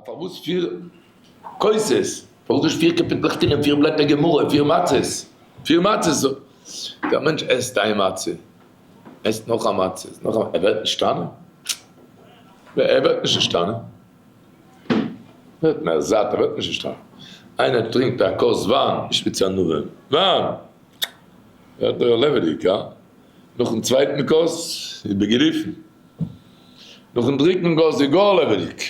פארוואס פיר כוסות? פארוואס נישט פיר קאפיטלעך תהילים, פיר בלעטער גמרא, פיר מצות? פיר מצות! דער מענטש עסט איין מצה, עסט נאך א מצה, נאך א, ער ווערט נשתנה? ער ווערט נישט נשתנה. ווערט מער זאט, ער ווערט נישט נשתנה. איינער טרינקט א כוס וויין, נישט מיט צנובים, וויין! ווערט ער לעבעדיג, הא? נאכן צווייטן כוס איז בגילופין. נאכן דריטן כוס איז גאר לעבעדיג.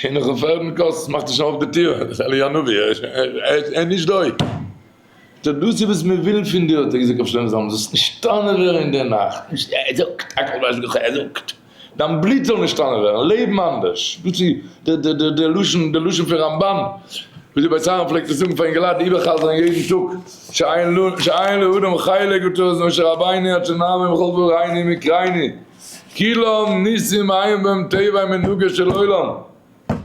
און נאכן פערטן כוס מאכט ער שוין אויף די טיר, דאס איז אליהו הנביא, ער איז נישט דאהי. טא דאס איז וואס מען וויל פון דיר, האט ער געזאגט רבי שלמה זלמן, זאלסט נשתנה ווערן אין די נאכט, נישט ער זאגט, הכל בהשגחה, ער זאגט, דיין בלוט זאל נשתנה ווערן, לעבן אנדערש, דאס איז די לשון, די לשון פון רמבן, ווי די בית אהרן פלעגט עס זאגן פאר אינגעלייט איבער'חזר'ן יעדן טאג, שאין לאדם חלק בתורת משה רבינו עד שנאמר בכל דברינו מקרינו, כולם ניסים אין בהם טבע ומנהגו של עולם.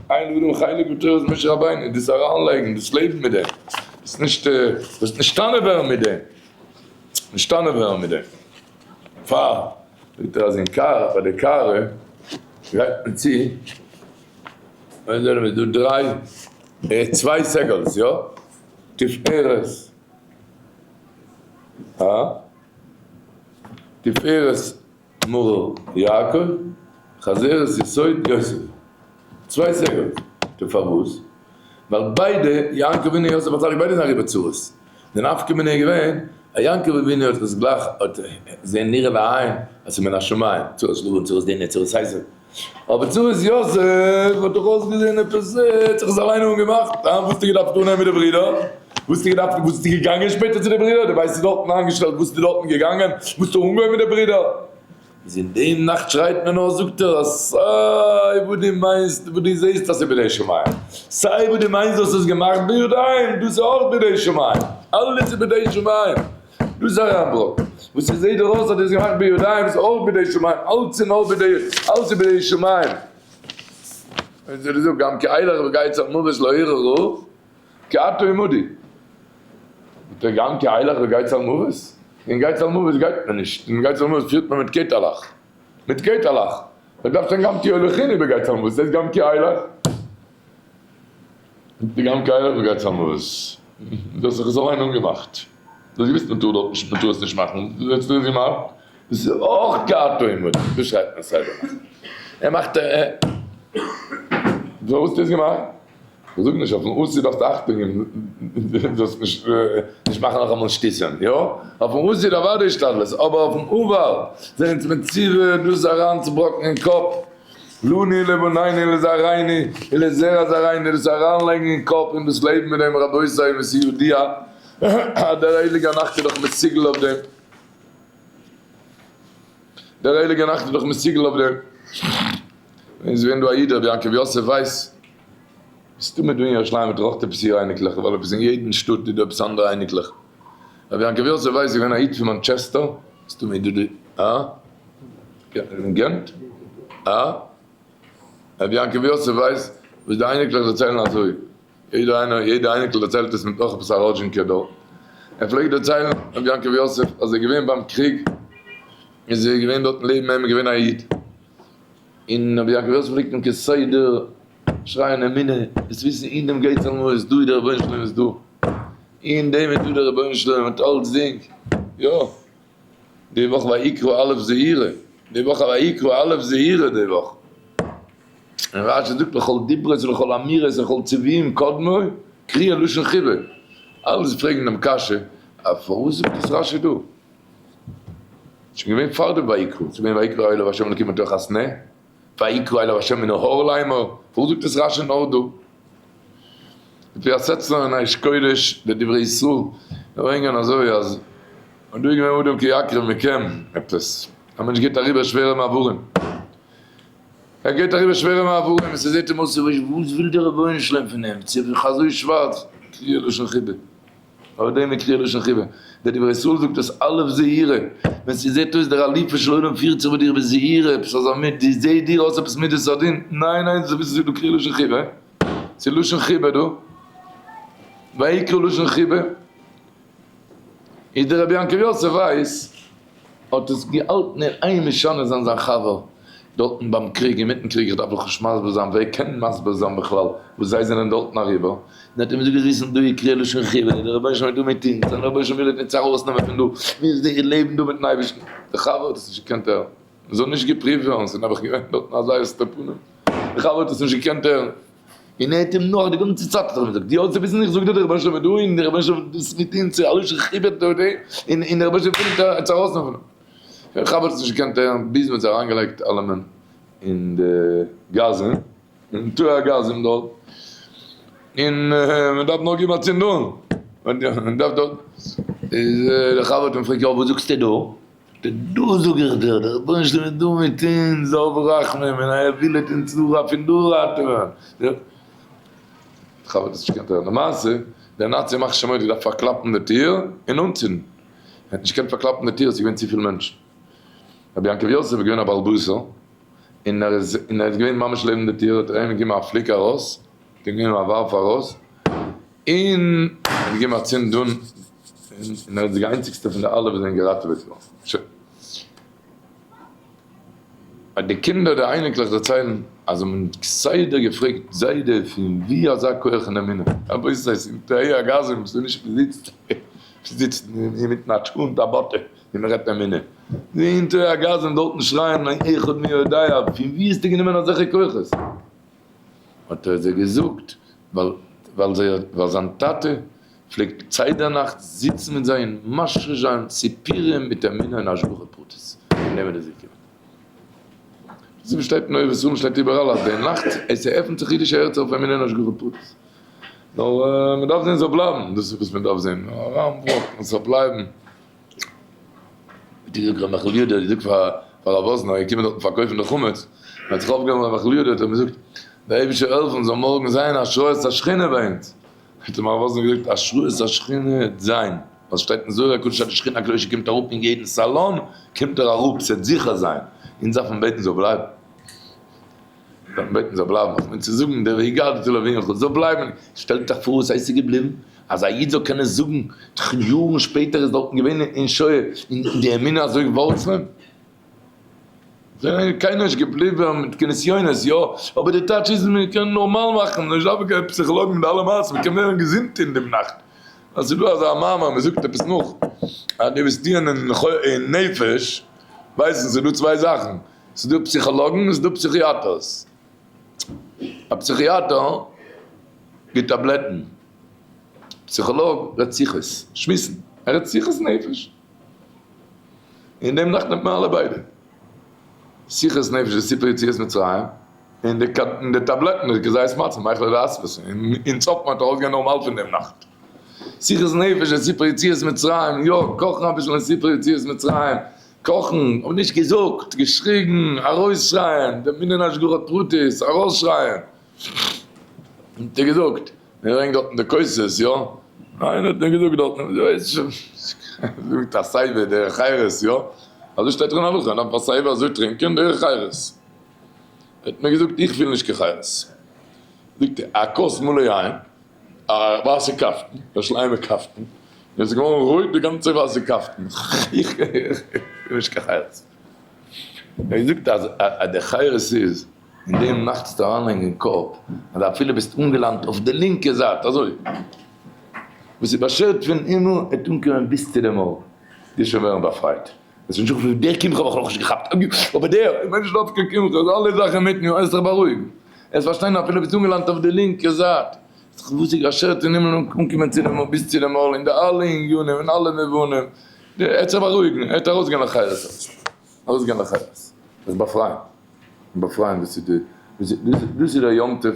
אין לאדם חלק בתורת משה רבינו, דאס אריינלייגן, דאס לעבן מיט דעם, דאס נישט, דאס נשתנה ווערן מיט דעם, נשתנה ווערן מיט דעם. פאר, זאגט ער אז אין קאר, ביי די קארע גייט מען צו, ווען זענען מיר דא דריי, צוויי סגול'ס, יא? תפארת, אה? תפארת מרור יעקב, חזרת יסוד יוסף. צוויי סגולות. טא פארוואס? ווייל ביידע, יעקב אבינו און יוסף הצדיק ביידע זענען אריבער צרות. די נפקא מינה איז געווען אז יעקב אבינו האט עס גלייך האט זעהן נראה לעין אז ס'איז מן השמים, צרות לבן, צרות דינה, צרות עשו. אבער צרות יוסף האט דאך אויסגעזעהן עפעס, ער האט זיך עס אליין אנגעמאכט, אה, וואס האסטו געדארפט אנהייבן מיט די ברידער? וואס האסטו געדארפט, וואס ביסטו געגאנגען שפעטער צו די ברידער? דו ווייסט ס'איז דארטן איינגעשטעלט, וואס ביסטו דארטן געגאנגען? וואס האסטו אנגעהויבן מיט די ברידער? איז אין דעם נאכט שרייט מען אויס, זאגט ער, אז סיי וואס דו מיינסט, וואס דו זעסט אז ס'איז בידי שמים, סיי וואס דו מיינסט דו האסט עס געמאכט בידיים, דאס איז אויך בידי שמים, אלעס איז בידי שמים, דאס איז אריינבראקן, וואס ס'זעט דיר אויס אז דו האסט געמאכט בידיים איז אויך בידי שמים, אלץ איז נאר בידי, אלץ איז בידי שמים. און זי זאגט גם כי אלך בגיא צלמוות לא אירא רע, כי אתה עמדי. זאגט ער גם כי אלך בגיא צלמוות? אין גיא צלמוות גייט מען נישט, אין גיא צלמוות פירט מען מיט קעטעלעך, מיט קעטעלעך, מען דארף שוין גם כי הוליכני בגיא צלמוות, דאס הייסט גם כי אלך? זאגט ער גם כי אלך בגיא צלמוות, דו האסט זיך עס אליין אנגעמאכט, דו האסט געוויסט מען טאר דארט נישט, מען טאר עס נישט מאכן, ווי האסטו עס געמאכט? דאס איז אויך כי אתה עמדי, דאס שרייבט מען סדר נאכט, ער מאכט א, וואס האסטו עס געמאכט? כ'זאג נישט אויפן אוסי דארפסטו אכטונג געבן זאלסט נישט נישט מאכן נאכאמאל שטותים, יא? אויפן אוסי איז אוודאי השתדלות, אבער אויפן עבר זענען אונז מצווה דאס אריינצובראקן אין קאפ, לנו לבנינו לזרעינו ולזרע זרעינו, דאס אריינלייגן אין קאפ און דאס לעבן מיט דעם, רבותי וואס איז ידוע אז דער הייליגער נאכט איז דאך מסוגל אויף דעם. דער הייליגער נאכט איז דאך מסוגל אויף דעם. איז געווען דא א איד רבי יעקב יוסף ווייס, מסתמא דא אין ירושלים האט ער אויך עפעס איר אייניקלעך, ווייל עפעס אין יעדן שטאט איז דא עפעס אנדערע אייניקלעך. רבי יעקב יוסף ווייס איז געווען א איד פון מאנטשעסטער, מסתמא איז דא די, אה? אין גענט? אה? רבי יעקב יוסף ווייס, וואס די אייניקלעך דערציילן אזוי. יעדער איינער, יעדע אייניקל דערציילט עס מיט נאך עפעס א ראדזשינקע דארט. ער פלעגט דערציילן, רבי יעקב יוסף, אז ער איז געווען ביים קריג, איז ער געווען דארטן לעבן אים איז געווען א איד, און רבי יעקב יוסף פלעגט אים כסדר שרייען אמונה, זאלסט וויסן אין דעם גייט אלעמאל איז דא דער רבונו של עולם איז דא, אין דעם איז דא דער רבונו של עולם מיט אלצדינג, יא, די וואך ויקרא א' זעירא, די וואך ויקרא א' זעירא די וואך. און רשי זאגט לכל דיברות ולכל אמירות ולכל ציוויים קדמו קריאה לשון חיבה, אלעס פרעגן דעם קשיא, א פארוואס זאגט עס רשי דא? שוין געווען פאר די ויקרא, ס'איז געווען ויקרא אליו ה' אלקים מתוך הסנה, ויקרא אליו ה' מן ההר לאמור, פארוואס זאגט עס רשי נאר דא? לפי הסצנה אין אש קודש די דברי ישראל ברענגען אזוי אז און דא איז געווען אדם כי יקריב מכם עפעס, א מענטש גייט אריבער שווערע מעברים, ער גייט אריבער שווערע מעברים און ס'זעט אים אויס וואס וויל דער רבונו של עולם פון אים, ס'איז דאך אזוי שווארץ, קריאה לשון חיבה, אויף דעם איז קריאה לשון חיבה, דער דברי ישראל זאגט עס א' זהירה, ווען ס'זעט אויס דער אלופו של עולם פירט זיך מיט דיר בזהירה, עפעס אזא מיט, די זעט דיר אויס עפעס מידת הדין, ניין ניין ס'איז דא קריאה לשון חיבה, ס'איז לשון חיבה דא, ויקרא לשון חיבה. איז דער רבי יעקב יוסף ווייס האט עס געהאלטן אין איין משנה זיין זיין חבר. דארטן ביים קריג, אינמיטן קריג, איך דארף דאך נישט מסביר זיין, ווער קען מסביר זיין בכלל וואס זיי זענען דארטן אריבער, און האט אים געזאגט, זאלסט וויסן, דא איז קריאה לשון חיבה, דער רבונו של עולם איז דא מיט אונז, און דער רבונו של עולם וויל אונז ארויסנעמען פון דא, מיר זענען לעבן דא מיטן אייבערשטן. דער חבר האט עס נישט געקענט הערן, מען זאל נישט געפריווט ווערן, ס'איז נעבעך געווען דארטן אזא הסתר פנים, דער חבר האט עס נישט געקענט הערן, און ער האט אים נאך די גאנצע צייט האט ער אים געזאגט, דו האסט צו וויסן איך זאג דיר דער רבונו של עולם איז דא, און דער רבונו של עולם איז מיט אונז, ס'איז א לשון חיבה דא, און דער רבונו של עולם וויל אונז ארויסנעמען פון דא. דער חבר האט עס נישט געקענט הערן ביז מען האט זיי אריינגעלייגט אלעמען אין די גאזן, אין תאי הגזים דארט, און מען דארף נאר געבן א צינד אן, מען דארף דארט, איז דער חבר האט אים געפרעגט יא וואס זאגסטו דא? זאגט ער דא זאג איך דיר, דער רבונו של עולם איז דא מיט אונז, אב רחמים, און ער וויל אונז דא פון דא ראטעווען. דער חבר האט עס נישט געקענט הערן, למעשה דער נאצי ימח שמו האט געדארפט פארקלאפן די טיר און אנצינדן. ער האט נישט געקענט פארקלאפן די טיר, עס איז געווען צופיל מענטשן. רבי יעקב יוסף איז געווען א בעל בשר, און ער איז און ער איז געווען ממש לעבן די טיר, האט ער אים געגעבן א פליק ארויס, האט אים געגעבן א ווארף ארויס, און ער האט געגעבן א צינד אן, און ער איז די איינציגסטע פון די אלע וואס זענען געראטעוועט געווארן. שוין. די קינדער די אייניקלעך דערציילן אז זיי האבן כסדר געפרעגט זיידע פון ווי אזא כח אין אמונה, רבותי ס'איז תאי הגזים ס'איז נישט מ'זיצט מ'זיצט אינמיטן א טשולנט א באטע און מ'רעדט אמונה, די אין תאי הגזים דארטן שרייען אחד מי יודע פון ווי האסטו גענומען אזעלכע כוחות? האט ער זיי געזאגט ווייל ווייל זיין טאטע פלעגט ציידערנאכט זיצן מיט זיי און משריש זיין סיפורים מיט אמונה און השגחה פרטית, פון דעם איז דאס געקומען. דאס איז שטייט אין אוהב ישראל און שטייט איבעראל אז די נאכט עס עפנט זיך אידישע הערצער אויף אמונה און השגחה פרטית. נאר מען דארף זען ס'זאל בלייבן, דאס איז וואס מען דארף זען, אריינבראקן עס זאל בלייבן. האט געזאגט ר' מעכל יודא האט געזאגט פאר הרב וואזנער ער איז געקומען דארטן פארקויפן די חמץ, ער האט זיך אויפגעהויבן ר' מעכל יודא האט אים געזאגט דער אייבישטער זאל העלפן זאל מארגן זיין השראת השכינה ביי אונז, האט אים הרב וואזנער געזאגט השראת השכינה וועט זיין, ווייל שטייט אין זוהר הקדוש אז די שכינה הקדושה קומט אראפ אין יעדן סאלאן קומט ער אראפ ס'וועט זיכער זיין, אונז דארף מען בעטן זאל בלייבן. דארף מען בעטן זאל בלייבן, אויף מיר צו זאגן דער והגדת לבנך זאל בלייבן, שטעלט אייך פאר וואס הייסט ס'איז געבליבן, אז א איד זאל קענען זאגן יארן שפעטער איז דארטן געווען אין שואה און די אמונה אזוי ווארצלען, קיינער נישט געבליבן מיט קיין נסיונות, יא, אבער די טייטש איז מען קען נארמאל מאכן, נישט דארפן קיין פסיכאלאגן מיט אלע מעשות, מען קען ווערן געזונט אין דעם נאכט, אז ס'איז דא אזא מאמר מען זאגט עפעס נאך, אז די וואס טוען אין נפש ווייסן ס'איז דא צוויי זאכן, ס'איז דא פסיכאלאגן און ס'איז דא פסיכיאטערס. א פסיכיאטער גיבט טאבלעטן. פסיכאלאג רעדט שיחות, שמועסן. ער רעדט שיחות נפש. אין דעם נאכט נעמט מען אלע ביידע. שיחות נפש איז סיפור יציאת מצרים, און די טאבלעטן איז כזית מצה, מאכלי דאספות. און צאפן האט ארויסגיין נארמאל פון דעם נאכט. שיחות נפש איז סיפור יציאת מצרים, יא, קאכן אביסל אין סיפור יציאת מצרים. קאכן, האב נישט געזאגט, געשריגן, ארויסשרייען, דער מנין השגחה פרטית, ארויסשרייען. האט ער געזאגט, מען ברענגט דארטן די כוסות, יא? איינער האט מיר געזאגט דארטן, זאגט א סייווע דרך חירות, יא? אזוי שטייט דאך אין הלכה, דארף א סייווע אזוי טרינקען דרך חירות. האט מיר געזאגט, איך וויל נישט קיין חירות. זאגט ער, א כוס מלא יין. א ווייסע קאפטן, א שליימע קאפטן, און עס איז געווארן רויט די גאנצע ווייסע קאפטן, איך בין נישט קיין חירות. ער האט געזאגט אז די חירות איז אין דעם נאכט זאלסטו אריינלייגן אין קאפ אז אפילו ביסט אנגעלאנט אויף די לינקע זייט אזוי, וואס איז באשערט פון הימל וועט אנקומען ביז צו דעם ארט, וועסט שוין ווערן באפרייט. עס איז נישט דער קמחא האב איך נאכנישט געכאפט, אבער דער, איך מיין נישט דווקא קמחא, אלע זאכן אינמיטן, עס זיך בארואיגן, עס פארשטיין אפילו ביסט אנגעלאנט אויף די לינקע זייט, וואס איז געשערט אין הימל און אנקומען צו דעם ביז צו דעם עול אין די אלע עניינים און אלע מובנים, ער האט זיך בארואיגן, ער האט ארויסגיין לחירות, ארויסגיין לחירות, זיך באפרייען, באפרייען דאס איז די, דאס איז דער יום טוב,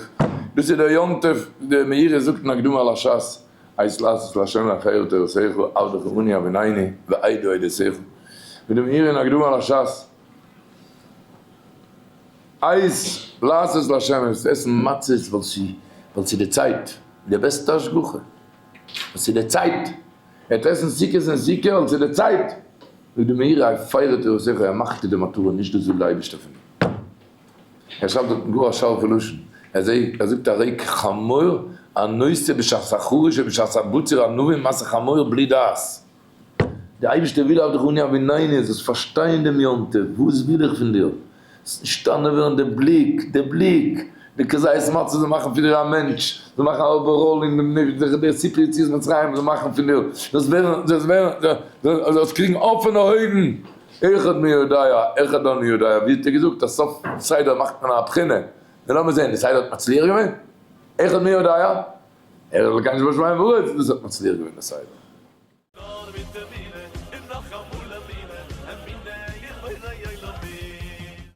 דאס איז דער יום טוב, דער מאירי זאגט אין הקדמה על השס, עת לעשות לה' הפרו תורתך עבדך אני הבינני ועדו עדותיך, מיט דעם מאירי אין הקדמה על השס, עת לעשות לה' איז עסן מצות ווייל ס'איז די צייט, די בעסטע השגחה, ווייל ס'איז די צייט, ער וועט עסן סוכות אין סוכה ווייל ס'איז די צייט, זאגט די מאירי הפרו תורתך ער מאכט די מטרה נישט דאס וויל די אייבערשטער פון אים, ער שרייבט דארטן גאר א שארפע לשון, ער זאגט הרי כחמור הנושא בשעת החריש ובשעת הבציר ענבים מעשה חמור בלי דעת. די אייבערשטער וויל עבדך אני הבינני זאלסט פארשטיין דעם יום טוב, וואס וויל איך פון דיר? זאלסט נשתנה ווערן די בליק, די בליק, די כזית מצה זאל מאכן פון דיר א מענטש, זאל מאכן א overhaul אין דעם נפש, די סיפור יציאת מצרים זאל מאכן פון דיר, זאלסט ווערן, זאלסט ווערן, זאלסט קריגן אפענע אויגן, אחד מי יודע, אחד אני יודע, ווי האט ער געזאגט אז סוף סדר מאכט מען א בחינה, נו לאמיר זען, די סדר האט מצליח געווען? אחד מי יודע, ער זאל קיין נישט בשמים וארץ, דאס האט מצליח געווען די סדר. נאר מיט אמונה.